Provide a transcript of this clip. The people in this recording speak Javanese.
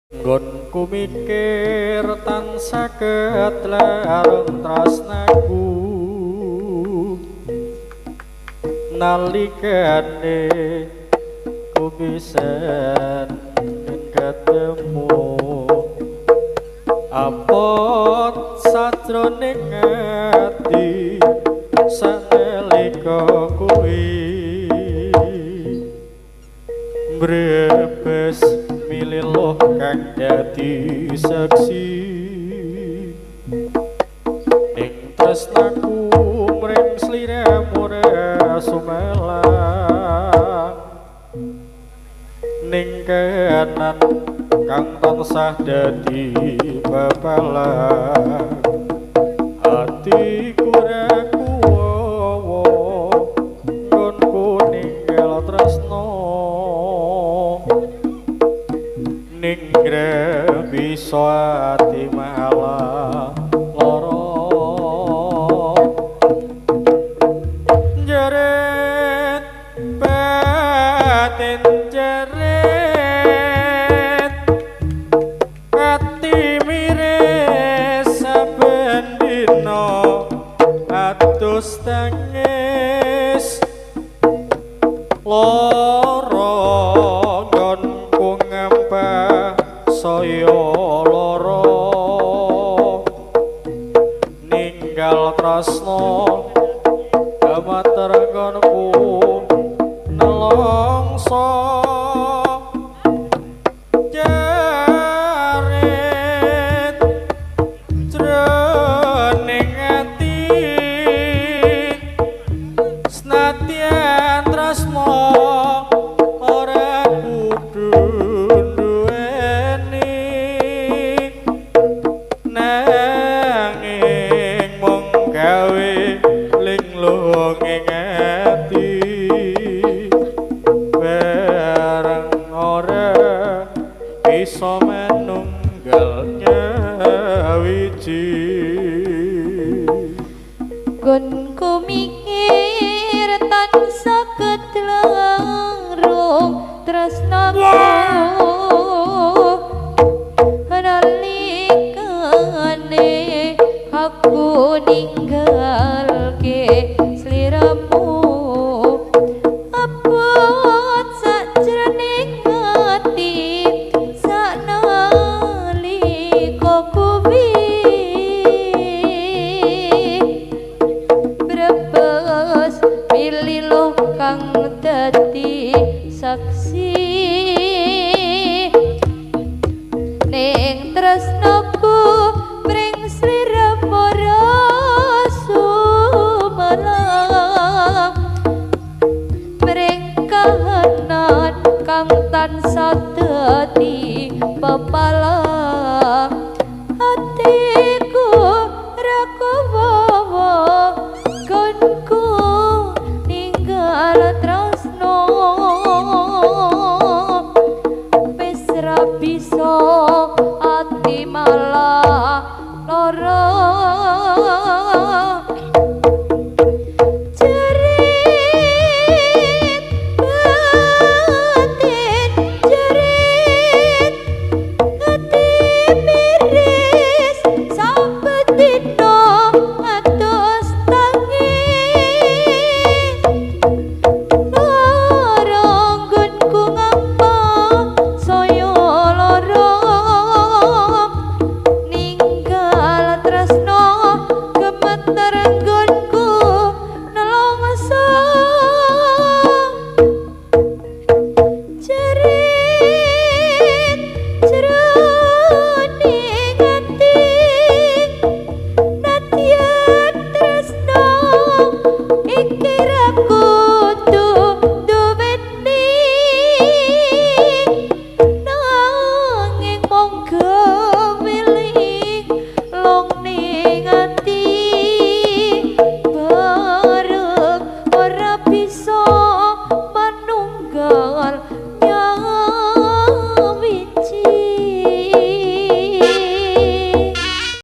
Nggonku mikir tansah ketlarung tresnaku nalikane ku bisa ketemu apot sajroning ati sanalika kuwi mbrebes mililoh kang dadi saksi ing tresnaku mring sliramu ora sumelang ning kahanan kang tansah dadi pepelang atiku ra kuwowo nggonku ninggal tresno ning ra bisa ati malah lara jeret batin jeret ati miris saben dina atus tangis lara nggonku ngempah saya lara ninggal tresno amater nggonku nelongso jaret jroning ati senadyan tresno ora kudu nduweni nanging mung gawe linglung ing ati bareng ora bisa manunggal nyawiji. Nggonku mikir tansah ketlarung tresnaku nalikane aku ninggalke sliramu abot sajroning ati sanalika kuwi brebes mililoh kang dadi saksi ning tresnaku mring sliramu ora sumelang mring kahanan kang tansah dadi pepalang atiku ra kuwowo nggonku ninggal tresno wis ra bisa ati malah lara.